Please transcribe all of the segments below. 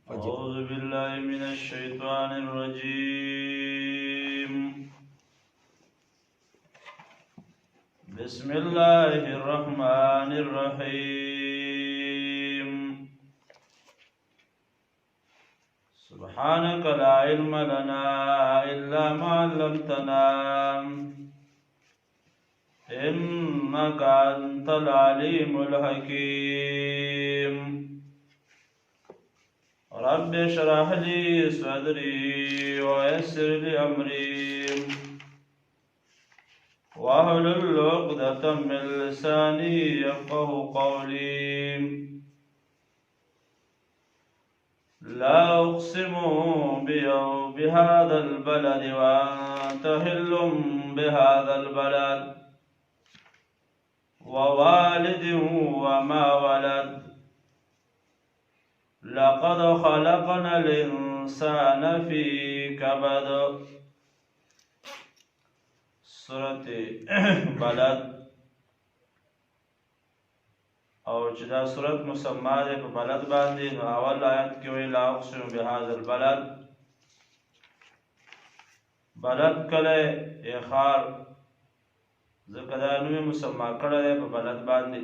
فجر. أعوذ بالله من الشيطان الرجيم. بسم الله الرحمن الرحيم. سبحانك لا علم لنا إلا ما علمتنا إنك أنت العليم الحكيم. رب اشرح لي صدري ويسر لي أمري واحلل عقدة من لساني يفقه قولي. لا أقسم بهذا البلد وأنت حل بهذا البلد ووالد وما ولد لقد خلقنا الإنسان في كبد. سورة بلد. او چې دا سورت مسما ده په بلد باندې، نو اول آیت کې وایي لا اقسم بهذا البلد. بلد کله یې ښار، ځکه دا نوم یې مسما کړی دی په بلد باندې.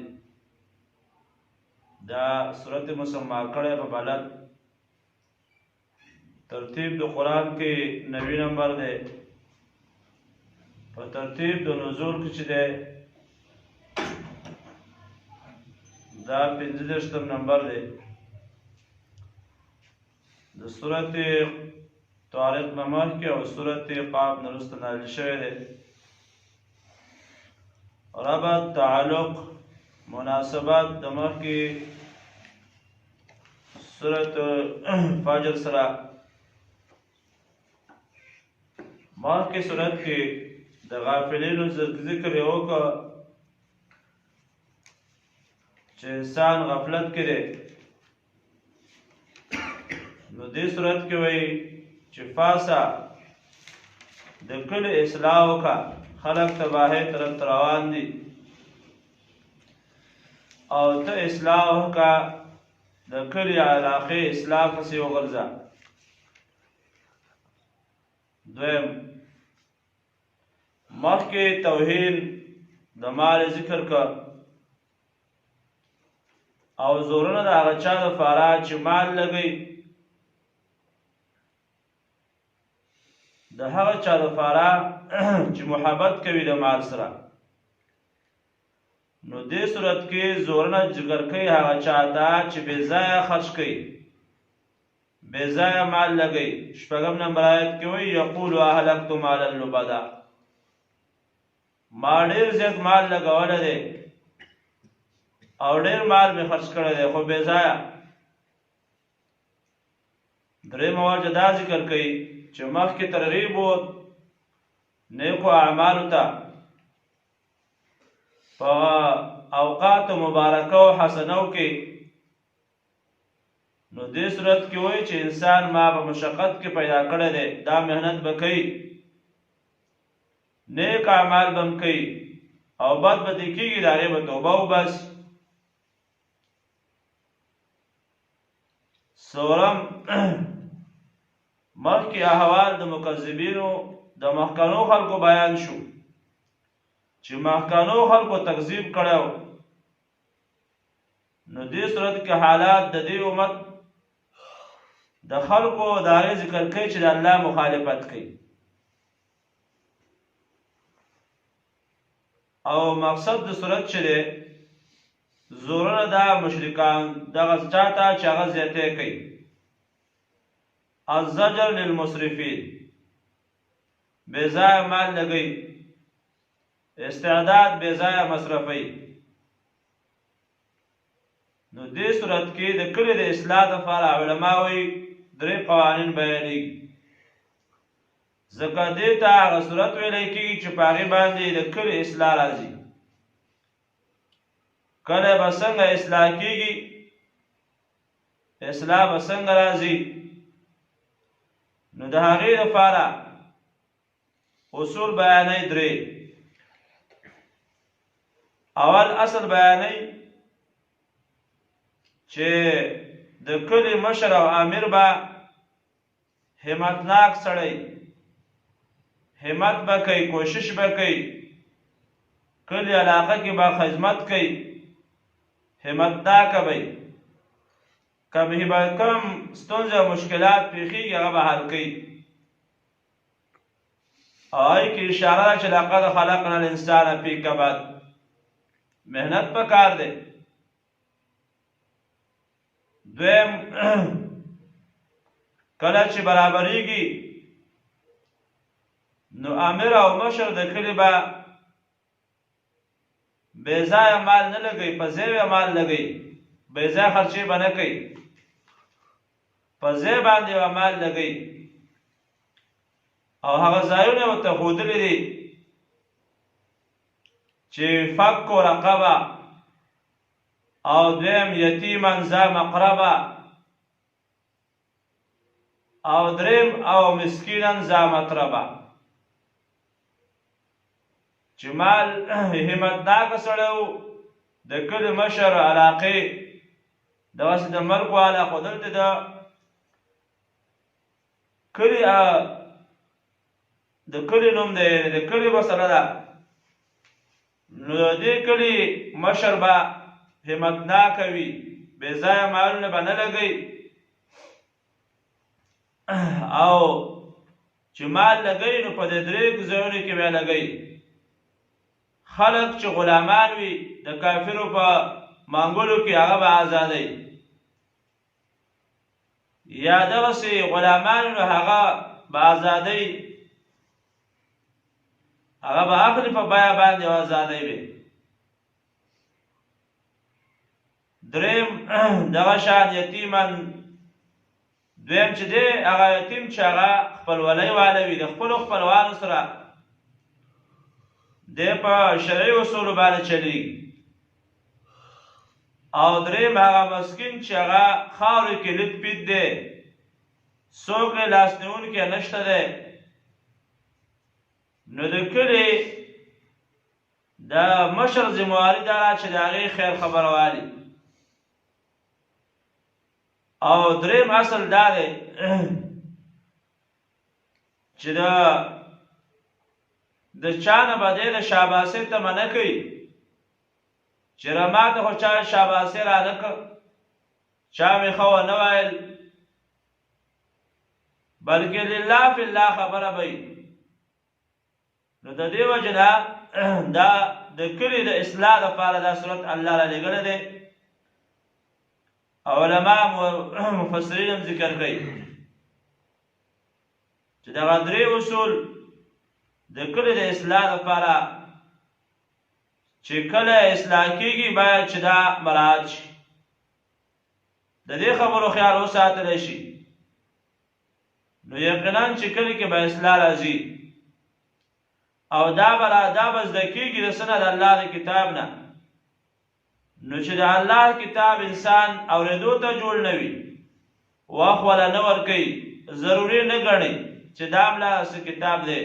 دا سورت مسما کړی په بلد. ترتیب د قرآن کې 90 نمبر دی. په ترتیب د نزول کې چې دی دا 35 نمبر دی. د سورت طارق نه مخکې او سورت قاف نه وروسته نازل شوی دی. ربط، تعلق، مناسبت د مخکې سورت فجر سره. مخکې سورت کې د غافلینو ذکر یې وکړ چې انسان غفلت کې دی. نو دې صورت کې وایي چې فاسا د کلي اصلاح وکړه، خلک تباهۍ طرف ته روان دي، او ته اصلاح وکړه، د کلي علاقې اصلاح پسې وګرځه. دویم، مخکې توهین د مال ذکر کړ او زورونه د هغه چا دپاره چې مال لګوي، د هغه چا دپاره چې محبت کوي د مال سره. نو دې صورت کې زورونه ذکر کوي هغه چا ته چې بې ځایه خرج کوي، بې ځایه مال لګوي. شپږم نمبر آیت کې وایي یقول اهلکت مالا لبدا، ما ډېر زیات مال لګولی دی او ډېر مال مې خرج کړی دی خو بې ځایه. درېیمه وجه دا ذکر کوي چې مخکې ترغیب و نیکو اعمالو ته په اوقات مبارکه او حسنو کې. نو دې صورت کې وایي چې انسان ما په مشقت کې پیدا کړی دی، دا محنت به کوي، نیک اعمال به هم کوي او بد به ترې کېږي، د هغې به توبه وباسي. څلورم، مخکې احوال د مکذبینو د مخکنو خلکو بیان شو چې مخکنو خلکو تکذیب کړی و. نو دې صورت کې حالات د دې امت د خلکو د هغې ذکر کوي چې د الله مخالفت کوي. او مقصد د صورت چې دی زورونه دا مشرکان دغه چا ته چې هغه زیاتی کوي. الزجر للمسرفین، بې ځایه مال لګوي، استعداد بې ځایه مصرفوي. نو دې صورت کې د کلي د اصلاح دپاره علما وایي درې قوانین بیانېږي، ځکه دې ته هغه صورت ویلی کېږي چې په هغې باندې د کلي اصلاح راځي. کله به څنګه اصلاح کېږي، اصلاح به څنګه راځي؟ نو د هغې دپاره اصول بیانوي درې. اول اصل بیانوي چې د کلي مشر او امیر به همتناک سړی، همت به کوي، کوشش به کوي، کلي علاقه کې به خدمت کوي، همتناک به وي. کوم کوم ستونزې او مشکلات پېښېږي هغه به حل کوي. او هغې کې اشاره ده چې لقد خلقنا الانسان فی کبد، محنت پکار دی. دویم، کله چې برابرېږي نو امیر او مشر د کلي به بې ځایه مال نه لګوي، په ځای به مال لګوي، بې ځایه خرچې به نه کوي، په ځای باندې به مال لګوي. او هغه ځایونه ورته ښودلي دي چې فک رقبه، او دویم یتیما ذا مقربه، او دریم او مسکینا ذا متربه. چې مال همتناک سړی و، د کلي مشر، علاقې دغسې د ملک والا، خو دلته د کلي د کلي نوم دی، د کلي مسله ده. نو د دې کلي مشر به همتناک وي، بې ځایه مالونه به نه لګوي، او چې مال لګوي نو په دې درې ځایونو کې به لګوي. خلک چې غلامان وي د کافرو په منګولو کې، هغه به آزادوي، یا دغسې غلامان نو هغه به آزادوي، هغه به اخلي په بیه باندې او آزادوي به. دریم دغه شان یتیمن، دویم چې دی هغه یتیم چې هغه خپلولۍ واله وي، د خپلو خپلوانو سره دی په شرعي اصولو باندې چلیږي. او دریم هغه مسکین چې هغه خاورې کې لت پیت دی، څوک یې لاس نیونکی نشته دی، نو د کلي د مشر ذمهواري دا ده چې د هغې خیر خبره والي. او دریم اصل دا دی چې د چا نه به دی د شاباسۍ تمه نه کوي، چې ما ته خو چا شاباسۍ را نه کړ، چا مې ښه ونه ویل، بلکې لله فی الله خبره به وي. نو د دې وجې نه دا د کلي د اصلاح لپاره دا صورت الله را لېږلی دی. علما مفسرین هم ذکر کوي چې دغه درې اصول د کلي د اصلاح لپاره چې کله اصلاح کېږي باید چې دا مراعات شي، د دې خبرو خیال وساتل شي، نو یقینا چې کلي کې به اصلاح راځي. او دا به دا به زده کېږي د څه نه؟ د الله د کتاب نه. نو چې د الله کتاب انسان اورېدو ته جوړ نه وي، وخت ولا نه ورکوي، ضروري نه ګڼي چې دا ملا څه کتاب دی،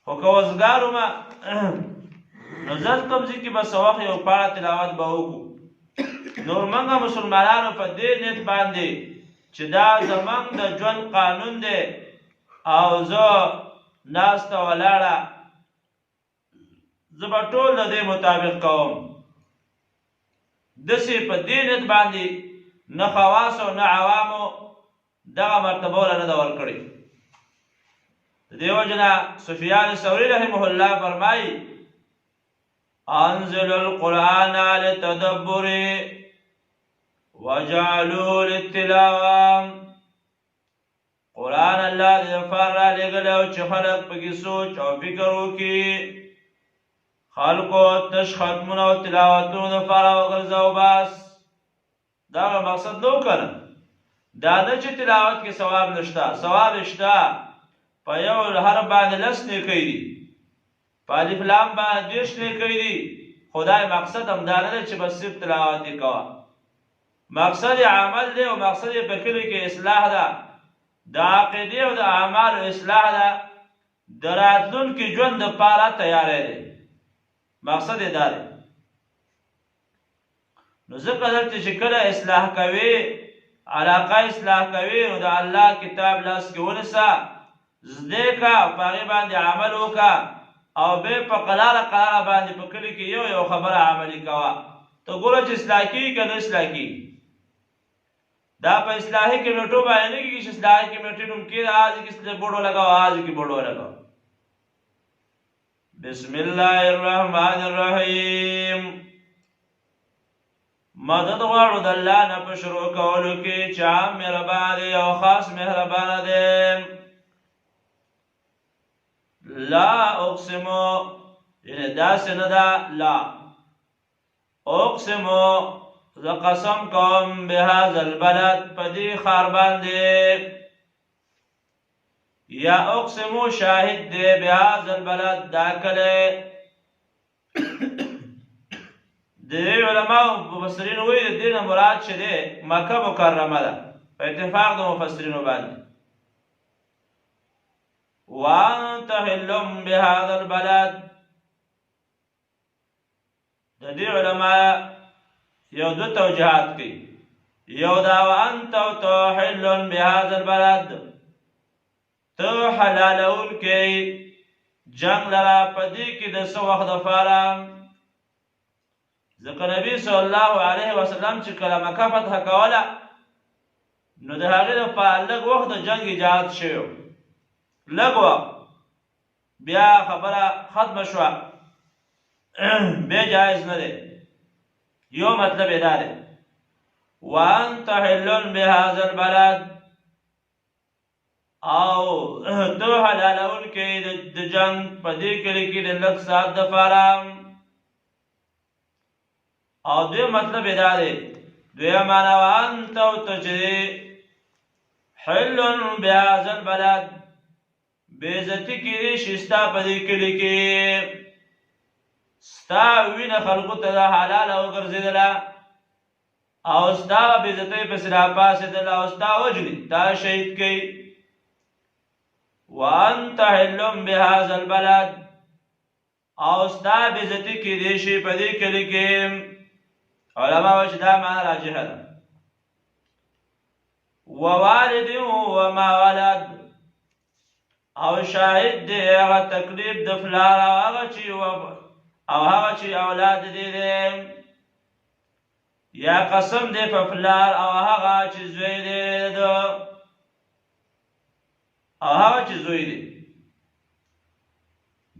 خو که وزګار وم نو ځل کوم ځای کې به څه وخت یو پاڼه تلاوت به وکړو. نور موږ مسلمانانو په دې نیت باندې چې دا زمونږ د ژوند قانون دی او زه ناسته ولاړه زه به ټول د دې مطابق کوم، داسې په دې نیت باندې نه خواص او نه عوامو دغه مرتبه ولا نه ده ورکړې. د دې وجه نه سفیان ثوری رحمه الله فرمایي: انزل القرآن للتدبر وجعلوه للتلاوه. قرآن الله دې لپاره را لېږلی او چې خلک پکې سوچ او فکر وکړي. خلکو تش ختمونه او تلاوتونو دپاره وګرځاو، بس دغه مقصد نو کنه. دا نه چې تلاوت کې ثواب نشته، ثواب شته، په یو حرف باندې لس نیکۍ دي، په الف لام باندې 30 نیکۍ دي، خدای مقصد هم دا نه دی چې بس صرف تلاوت یې کوه. مقصد یې عمل دی، او مقصد یې په کلي کې اصلاح ده، د عقیدې او د اعمالو اصلاح ده، د راتلونکي ژوند دپاره تیاری دی، مقصد یې دا دی. نو ځکه دلته چې کله اصلاح کوي، علاقه اصلاح کوي، نو د الله کتاب لاس کې ونیسه، زده کا او په هغې باندې عمل وکړه او به په قلاره قلاره باندې په کلي کې یو یو خبره عملي کوه، ته ګوره چې اصلاح کېږي که نه اصلاح کېږي. دا په اصلاحي کمیټو باندې نه کېږي چې اصلاحي کمیټې نوم کېده، هغه کې بورډ ولګوه، هغه کې بورډ ولګوه. بسم الله الرحمن الرحیم. مدد غواړو د الله نه په شروع کولو کې چې عام مهربان دی او خاص مهربان دی. لا اقسم، یعنی داسې نه ده، لا اقسم، زه قسم کوم بهذا البلد په دې ښار باندې، یا اقسم شاهد دی بهذا البلد دا کلی. د علماء مفسرین وایي د دې نه مراد چې دی مکه مکرمه ده په اتفاق د مفسرینو باندې. وانت حلم بهذا البلد، د دې علما یو دو توجیهات کوي. یو دا وانت تحل بهذا البلد، ته حلالون کې جنگ لرا په دې کې د څه وخت دپاره، ځکه نبی صلی الله علیه وسلم چې کله مکه فتح کوله نو د هغې دپاره لږ وخت د جنګ اجازت شوی، لږ وخت، بیا خبره ختمه شوه، بیا جایز نه دی. یو مطلب یې دا دی وانت حل بهذا البلد، او ته حلالونکی د جنګ په دې کلي کې د لږ ساعت دپاره. او دویم مطلب یې دا دی، دویمه معنا وانت او ته چې حل بهذا البلد، بېعزتي کېدی شي ستا په دې کلي کې، ستا وینه خلکو ته د حلاله وګرځېدله او ستا به بېعزتۍ پسې راپاڅېدله او ستا وژني، تا شهید کوي. وانت حل بهذا البلد، او ستا بېعزتي کېدی شي په دې کلي کې. علما وایي چې دا معنا راجحه ده. ووالد وما ولد، او شاهد دی هغه تکلیف د پلار او هغه چې او هغه چې اولاد دی دی، یا قسم دی په پلار او هغه چې زوی دی ده، او هغه چې زوی دی.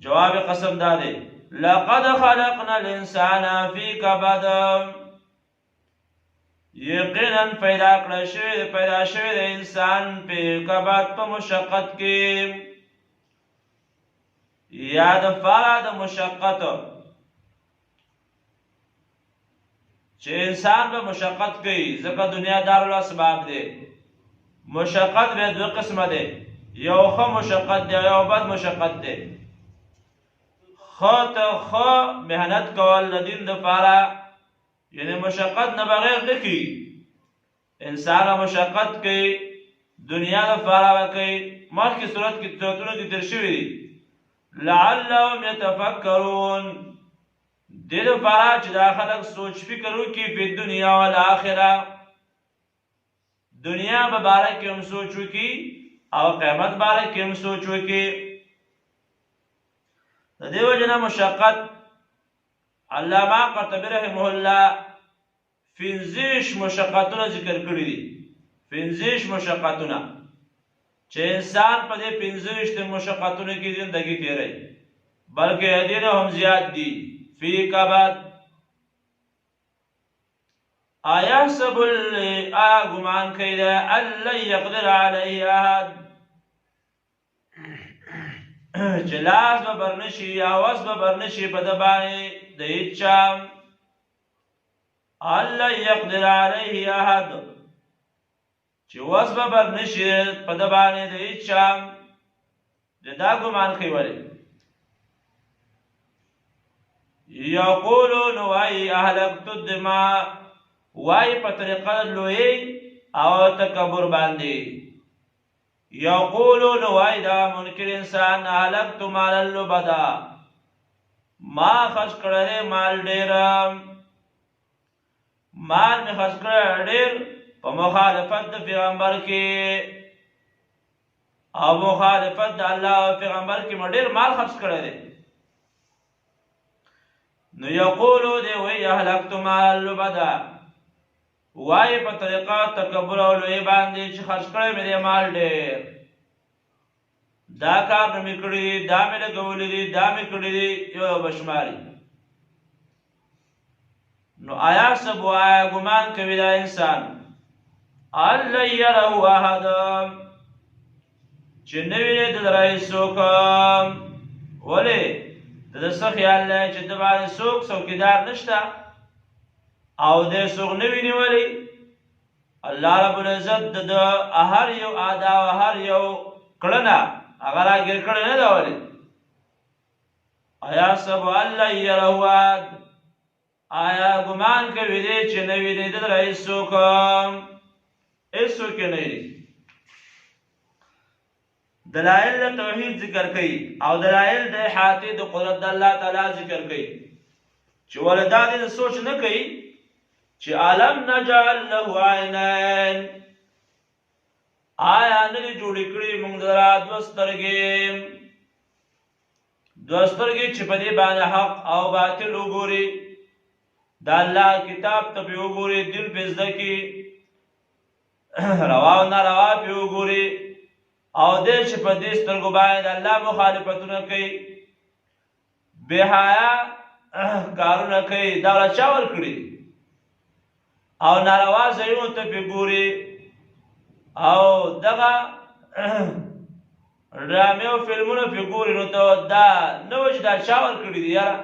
جواب قسم دا دی لقد خلقنا الانسان فی کبد، یقینا پیدا کړی شوی پیدا شوی د انسان په کبد په مشقت کې، یا د فارا د مشقت، چې انسان به مشقت کوي، ځکه دنیا دارالاسباب دی. مشقت به دوه قسمه دی، یو ښه مشقت دی یو بد مشقت دی. ښه ته ښه محنت کول د دین دپاره، یعنی مشقت نه بغیر نه کیږي. انسان مشقت کوي دنیا دپاره به کوي. مخکې صورت کې صورتونو کې تېر شوي دي لعلهم یتفکرون، دې دپاره چې دا خلک سوچ فکر وکړي په دنیا والآخره، دنیا به باره کې هم سوچ وکړي او قیامت باره کې هم سوچ وکړي. د دې وجې نه مشقت علامه قرطبي رحمه الله 25 مشقتونه ذکر کړي دي. 25 مشقتونه چې انسان په دې 25 مشقتونو کې زندګي تېروي، بلکې دې نه هم زیات دي. فی کبد ایحسب آیا ګمان کوي دی ان لن یقدر علیه احد، چې لاس به برنشي یا وس به برنشي په ده باندې د هیچا. ان لن یقدر علیه احد، چې وس به برنشي په ده باندې د هیچا. د دا ګمان کوي ولې؟ یقولون وایي اهلکت الدماء، وایي په طریقه لوی او تکبر باندې. یقولون وایي دا منکر انسان اهلکت مالا لبدا، ما خرج کړی دی مال ډېر، مال مې خرڅ کړی ډېر په مخالفت د پیغمبر کې او مخالفت د الله او پیغمبر کې مې ډېر مال خرڅ کړی دی. نو یقولو دی وی اهلکت مال لبدا، وای په طریقه تکبر او لوی باندې چې خرڅ کړی مې دی مال ډېر، دا کار نو مې کړی دی، دا مې لګولی دی، دا مې کړی دی، یو یو بشماري. نو آیا سبو آیا ګمان کوي دا انسان الله یره احد چې نه ویني د لره هېڅوک؟ ولې د ده څه خیال دی چې ده باندې څوک څوکیدار نشته او دی څوک نه ویني؟ ولې الله رب العزت د ده هر یو ادا او هر یو کړنه هغه راګیر کړی نه ده؟ ولې ایا سب الله یره احد، آیا ګمان کوي دی چې نه ویني د لره هېڅوک؟ هېڅوک یې نه ویني. دلائل د توحید ذکر کوي او دلائل د احاطې د قدرت د الله تعالی ذکر کوي چې ولې دا دې سوچ نه کوي چې الم نجعل له عینین، آیا نه دي جوړې کړي موږ لره دوه سترګې، دوه سترګې چې په دې باندې حق او باطل وګوري، د الله کتاب ته پې وګوري، دین پې زده کړي، روا او ناروا پې وګوري، او دی چې په دې سترګو باندې د الله مخالفتونه کوي، بې حیا کارونه کوي، دا له چا ورکړي او ناروا ځایونو ته پې ګوري او دغه ډرامې او فلمونه پې ګوري، نو ته دا نه وایي چې دا چا ورکړي دي یاره.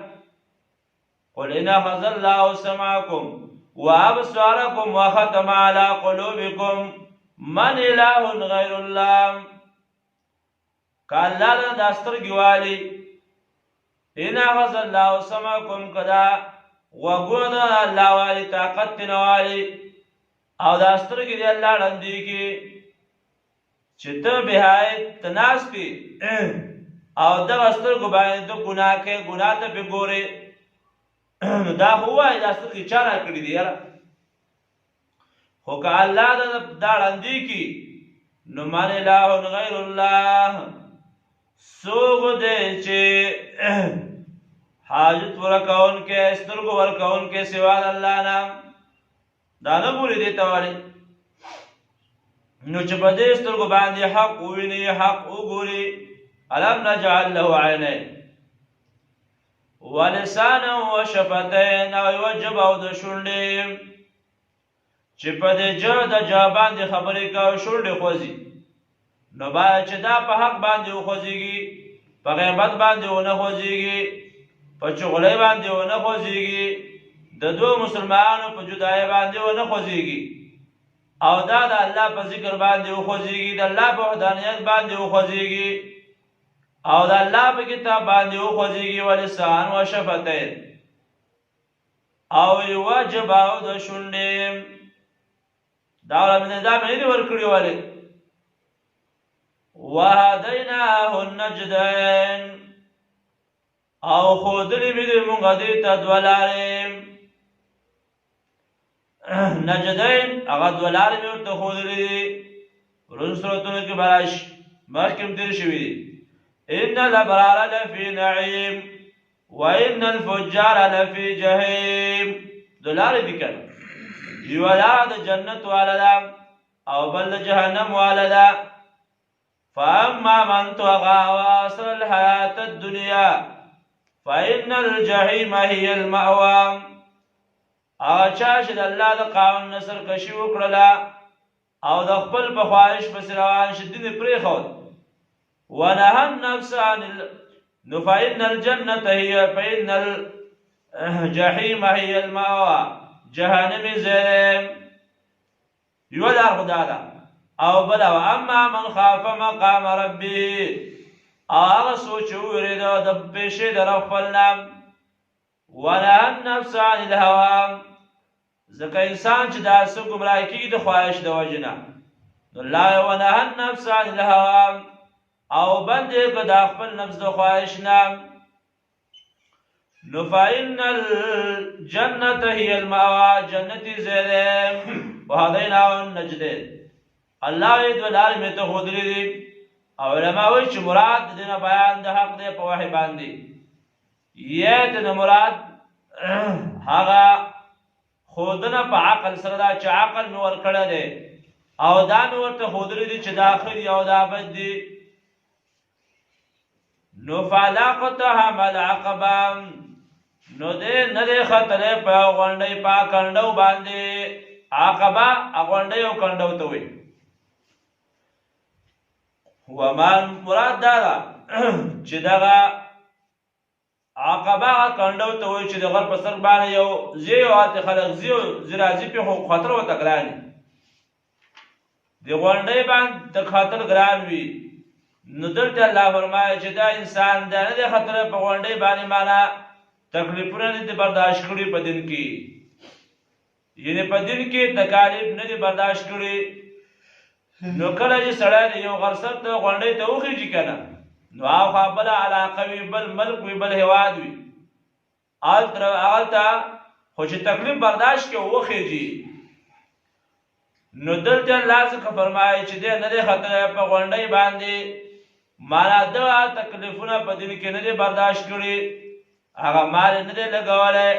قل ان اخذ الله سمعكم وابصاركم وختم على قلوبكم من اله غير الله. که الله له دا سترګې والي، ان اخذ الله سمعكم، که دا غوږونه د الله والي، طاقت ترې نه والي، او دا سترګې دې الله ړندې کړي چې ته بهایت ته ناست او دغه سترګو باندې ته ګناه کوې، ګناه ته پې ګورې، نو دا خو ووایه دا سترګې چا راکړي دي یاره. خو که الله دا ړندې کړي نو من اله غیر الله، څوک دی چې حاجت پوره کوونکی، سترګو ورکوونکی سوا د الله نه؟ دا نه ګوري دې ته ولې؟ نو چې په دې سترګو باندې حق وویني، حق وګوري، الم نجعل له عینین ولسانا وشفتین، او یوه ژبه او د شونډې چې په دې د ژبه باندې خبرې کوي، شونډې خوځي، نو باید چې دا په حق باندې وخوځېږي، په غیبت باندې ونه خوځېږي، په چغلۍ باندې ونه خوځېږي، د دوو مسلمانانو په جدایۍ باندې ونه خوځېږي، او دا د الله په ذکر باندې وخوځېږي، د الله په وحدانیت باندې وخوځېږي، او د الله په کتاب باندې وخوځېږي. ولسان وشفتین، او یوه ژبه او د شونډې، دا مې دا مې نه دي ورکړي ولې؟ وهدیناه النجدین، او ښودلي مې دي مونږ دې ته دوه لارې. نجدین هغه دوه لارې مې ورته ښودلې دي، وروستو سورتونو کې به راشي، مخکې هم تېر شوي دي. ان الابرار لفی نعیم وان الفجار لفی جحیم. دوه لارې دي که نه؟ یوه لاره د جنت واله ده او بل د جهنم واله ده. فاما من طغى واثر الحياة الدنيا فإن الجحيم هي المأوى. هغه چا چې د الله د قانون نه سرکشي وکړله او د خپل په خواهش پسې روان شي، دین یې پرېښود، ونهى النفس عن نو فإن الجنة هي فإن الجحيم هي المأوى، جهنم یې ځای دی. یوه لار خو دا ده او بله اما من خاف مقام ربه، او هغه څوک چې ووېرېده د پېشې د رب خپل نه، ونهى النفس عن الهوى، ځکه انسان چې دا څه ګمراه کېږي د خواهش د وجې نه، نو لا ونهى النفس عن الهوى، او بند یې کړ دا خپل نفس د خواهش نه. نو فإن الجنة هي المأوى، جنت ځای دی. وهدیناه النجدین، الله یې دوه لارې مې ته ښودلې دي. او علما وایي چې مراد د دې نه بیان د حق دی په وحي باندې، یا د نه مراد هغه ښودنه په عقل سره ده چې عقل مې ورکړی دی او دا مې ورته ښودلي دي چې دا ښه دي او دا بد دي. نو فلاقتهم العقبه، نو دې نه دی ختلی په غونډۍ په کنډو باندې. عقبه غونډۍ او کنډو ته وایي. وما مراد دا ده چې دغه عقبه هغه کنډو ته وایي چې د غر په سر باندې یو ځای او هلته خلک ځي او ځي راځي پرې، خو خطر ورته ګران وي، د غونډۍ باندې د خطر ګران وي. نو دلته الله فرمایي چې دا انسان دا نه دی خطر په غونډۍ باندې، معنا تکلیفونه نه دي برداشت کړي په دین کې، یعنی په دین کې تکالیف نه دي برداشت کړي. نو کله چې سړی د یو غر سر ته غونډۍ ته وخیژي که نه، نو هاخوا بله علاقه وي، بل ملک وي، بل هېواد وي، هلته خو چې تکلیف برداشت کړي وخیژي. نو دلته الله څخه فرمایي چې دی نه دی ختلی په غونډۍ باندې، معنا دغه تکلیفونه په دین کې نه دی برداشت کړي، هغه مال نه دی لګولی،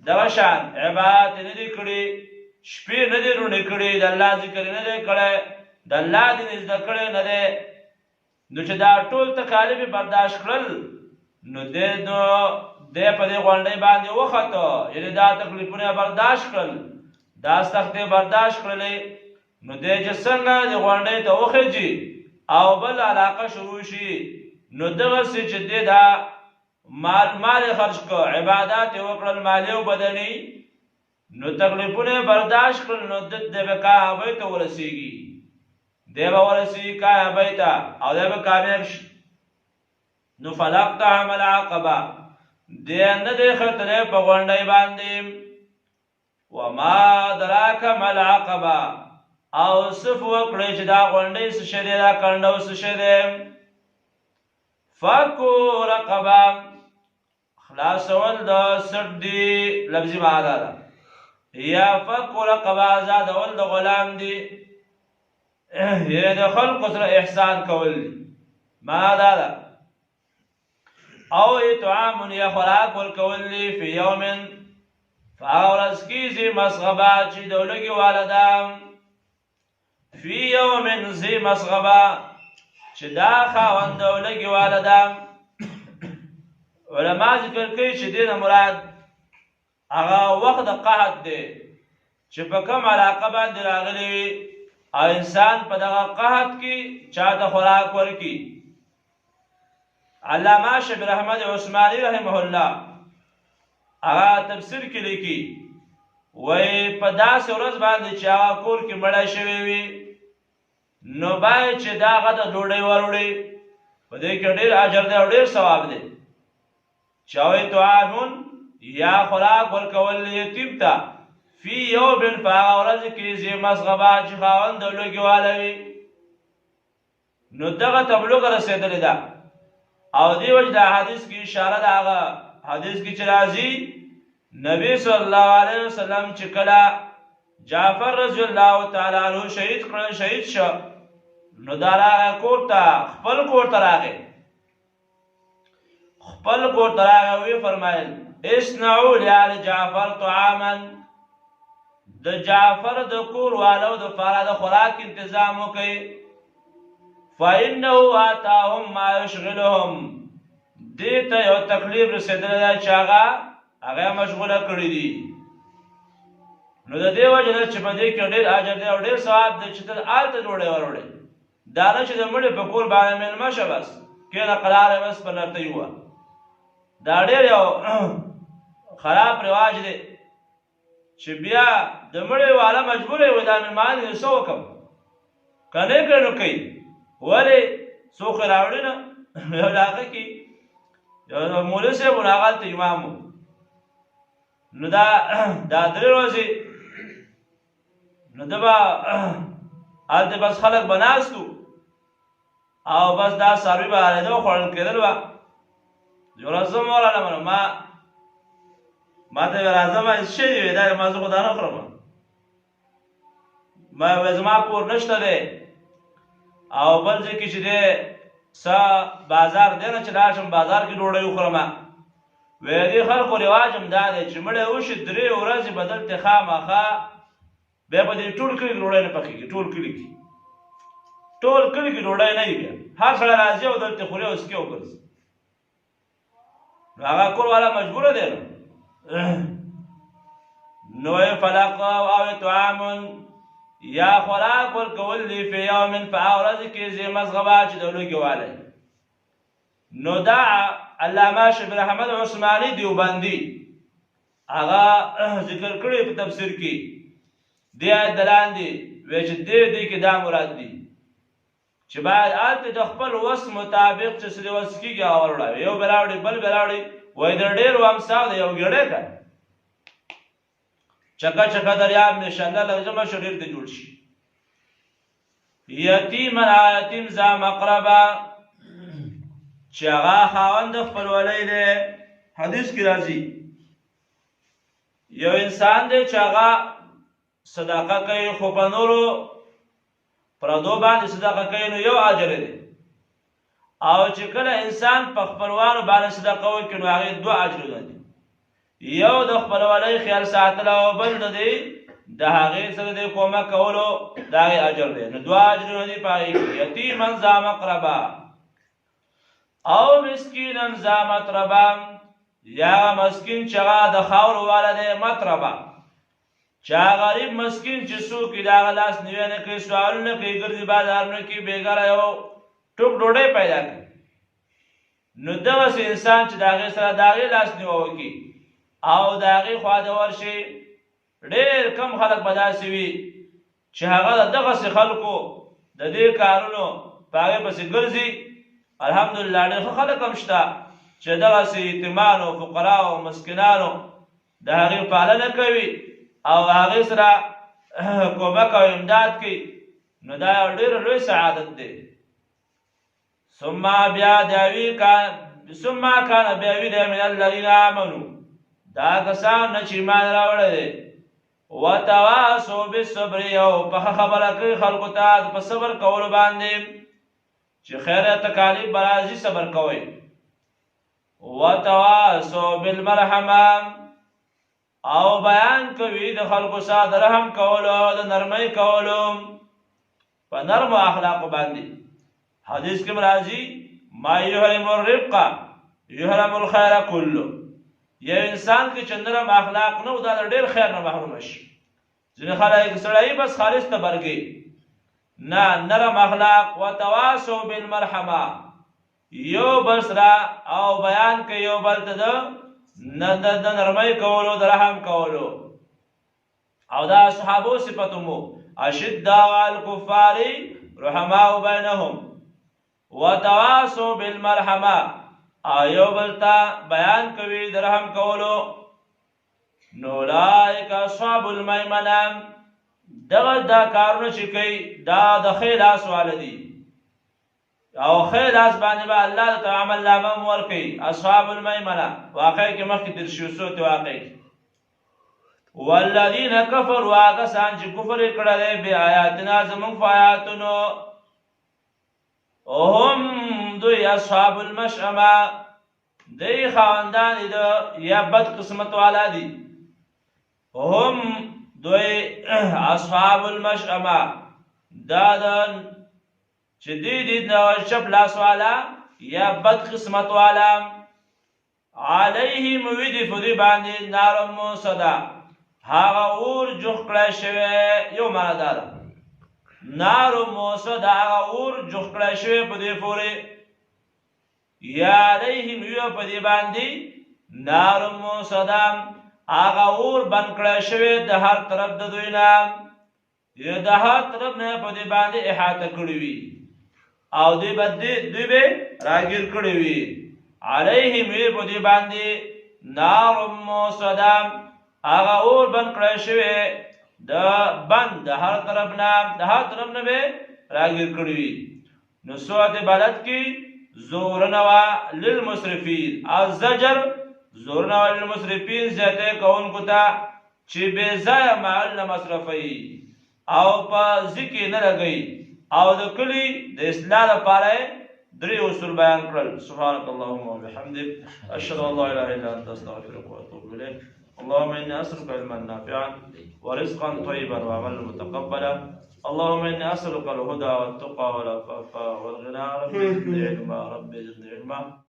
دغه شان عبادت نه دی کړي، شپې نه دی روڼې کړي، د الله ذکر نه دی کړی، د الله دین زده کړی نه دی. نو چې دا ټول تکالیف برداشت کړل، نو دی نو دی په دې غونډۍ باندې وخته، یعنې دا تکلیفونه برداشت کړل، دا سختې برداشت کړلې. نو دی چې څنګه د غونډۍ ته وخیژي او بل علاقه شروع شي، نو دغسې چې دی دا مال یې خرج کړ، عبادات یې وکړل مالي او بدني، نو تکلیفونه یې برداشت کړل، نو دی به کعبې ته ورسیږي، دی به ورسیږي کعبې ته او دی به کامیاب شي. نو فلقتهم العقبه، دی نه دی ختلی په غونډۍ باندې. وما ادراک ما العقبه، او صف وکړئ چې دا غونډۍ څه شی دی، دا کنډو څه شی دی. فکو رقبه، خلاصول د سټ دی، لفظي معنا ده، یا فکو رقبه آزادول د غلام دی، یعنی د خلقو سره احسان کول دي، معنا دا ده. او اطعام یا خوراک ورکول دي، فی یوم فهغه ورځ کې ذي مسغبه چې د لږې واله ده، فی یوم ذي مسغبه چې دا خاوند د لږې واله ده. علما ذکر کوي چې دې نه مراد هغه وخت د قحط دی چې په کوم علاقه باندې راغلی وي او انسان په دغه قحط کې چاته خوراک ورکي. علامه شبیر احمد عثماني رحمه الله هغه تفسیر کې لیکي، وایي په داسې ورځ باندې چې هغه کور کې مړی شوی وي، نو باید چې دا هغه ته ډوډۍ وروړي، په دې کې ډېر اجر دی او ډېر ثواب دی. چې او طعام یا خوراک ورکول یتیم ته، فی یوم په هغه ورځ کې ذي مسغبه چې خاوند د لوږې واله وي. نو دغه تبلغ رسېدلې ده. او دې وجه د حدیث کې اشاره ده، هغه حدیث کې چې راځي نبی صلی الله علیه وسلم چې کله جعفر رضی الله تعالی عنہ شهید کړل، شهید شو، نو دا راغی کور ته، خپل کور ته راغی، خپل کور ته راغی، وی فرمایل اصنعوا لآل جعفر طعاما، د جعفر د کور والو د پاره د خوراک انتظام وکړئ، فإنه آتاهم ما يشغلهم، دې ته یو تکلیف رسېدلی دی چې هغه مشغوله کړي دي. نو د دې وجه ده چې په دې کې ډېر اجر دی او ډېر ثواب دی چې ته هلته ډوډۍ وروړې، دا نه چې د مړي په کور باندې مېلمه شه بس کښېنه قلاره بس په نرتۍ ووه. دا ډېر یو خراب رواج دی چې بیا د مړي والا مجبور وي دا مېلمانه دي څه وکړم، که نه کړې نو کوي، ولې څوک یې راوړي نه. یو علاقه کې یو مولوي صاحب و، هغه هلته امام و، نو دا درې ورځې نو ده به هلته بس خلک به ناست وو او بس دا څاروي به حلالېده او خوړل کېدل به. یوه ورځ زه هم ورغلم، نو ما ما ته راځه ما څه شی دی دا ما زه خو دا نه خورم. ما وې زما کور نشته دی او بل ځای کې چې دی څه بازار دی نه چې لاړ شم بازار کې ډوډۍ وخورم. وې دې خلکو رواج هم دا دی چې مړی وشي درې ورځې به دلته خامخا بیا په دې ټول کلي کې ډوډۍ نه پخېږي. ټول کلي کې، ټول کلي کې ډوډۍ نه وي، بیا هر سړی راځي او دلته خوري او څکي او ګرځي. نو هغه کور والا مجبور دی. نو فلق او اطعام یا خوراک ورکول دی فی یوم په ورځ کې زی مزغبا چې د لوګي والي. نو دا علامه شبیر احمد عثماني دیوبندي هغه ذکر کړی په تفسیر کې دی آیت دلاندې وی چې دې دې کې دا مراد دی چې باید هلته د خپل وس مطابق چې څه د وس کېږي هغه وروړه، یو به راوړي بل به راوړي. وایي د ډېرو امساو د یو ګېډۍ که چکه چکه دریاب مې شنده لږ جمع شو ډېر دې جوړ شي. یتیما یتیم ذا مقربه چې هغه خاوند خپلولۍ دی. حدیث کې راځي یو انسان دی چې هغه صدقه کوي خو په نورو پردو باندې صدقه کوي نو یو اجر دی، او چې کله انسان په خپلوانو باندې صدقه وکړي نو هغې دوه اجرونه دي، یو د خپلوالۍ خیال ساتل او بل د دې د هغې سره د کومک کولو د هغې اجر دی. نو دوه اجرونه دي په هغې کې. یتیما ذا مقربه او مسکینا ذا متربه، یا مسکین چې هغه د خاورو والا دی، متربه چا غریب مسکین چې څوک یې د هغه لاس نیوی نه کوي، سوالونه کوي، ګرځي بازارونو کې بېګاره یو ټوک ډوډۍ پیدا کوي. نو دغسې انسان چې د هغې سره د هغې لاس نیوه وکړي او د هغې خوا ته ورشي، ډېر کم خلک به داسې وي چې هغه د دغسې خلکو د دې کارونو په هغې پسې ګرځي. الحمدلله ډېر ښه خلک هم شته چې دغسې یتیمانو، فقراو، مسکینانو د هغې پالنه کوي او هغې سره کومک او امداد کوي. نو دا یو ډېر لوی سعادت دی. ثم بیا داوی کا ثم کان بیا وی دی من الذین آمنو، دا کسان نه چې ایمان راوړی دی، وتواصوا بالصبر، او په خبره کوي خلکو ته په صبر کولو باندې چې خیر تکالیف به راځي صبر کوئ. وتواصوا بالمرحمه، او بیان کوي د خلکو سره د رحم کولو او د نرمۍ کولو په نرمو اخلاقو باندې. حدیث کې راځي ما یحرم الرفق یحرم الخیر كله، یو انسان کې چې نرم اخلاق نه و دا د ډېر خیر نه محروم شي. ځینې خلک سړی بس خالص تبرګي نه، نرم اخلاق. وتواصوا بالمرحمه، یو بل سره او بیان کوي یو بل ته د نرمۍ کولو، د رحم کولو. او دا صحابو صفت مو اشداء علی الکفار رحماء بینهم وتواصوا بالمرحمه، او یو بل ته بیان کوي د رحم کولو. نو اولئک اصحاب المیمنه، دغه دا کارونه چې کوي دا د ښې لاس واله دي، او ښې لاس باندې به الله د عمل نامه هم ورکوي. اصحاب المیمنه واقع کې مخکې تېر شوي سورت واقع کې. والذین کفروا، هغه کسان چې کفر یې کړی دی بآیاتنا زموږ په آیاتونو، هم دوی اصحاب المشأمه، دی خاوندان دي یا بد قسمت والا دي. هم دوی اصحاب المشأمه، دا د چې دی دي د چپ لاس والا یا بد قسمت والا. علیهم وی په دوی باندې نار موصده، هغه اور جوخ کړی شوی. یو معنا دا ده نار موصده، هغه اور جوخ کړی شوی په دوی پورې. یا علیهم وی په دې باندې نار موصده، هغه اور بند کړی شوی د هر طرف د دوی نه، د هر طرف نه په دې باندې احاطه کړې وي او دوی به دوی به راګیر کړی وي. علیهم وی په دې باندې نار موصده، هغه اور بند کړی شوی د بند د هر طرف نه، د هر طرف نه به راګیر کړی وي. نو سورت بلد کې زورنه وه للمسرفین، الزجر زورونه للمسرفین زیاتی کوونکو ته چې بې ځایه مال نه مصرفوي او په ځي نه لګوي، او د کلي د اصلاح لپاره درې اصول بیان کړل. سبحانك اللهم وبحمدك، اشهد ان لا اله الا انت، استغفرك واتوب اليك. اللهم اني اسالك علما نافعا ورزقا طيبا وعملا متقبلا. اللهم اني اسالك الهدى والتقى والعفاف والغنى. رب زدني علما، رب زدني علما.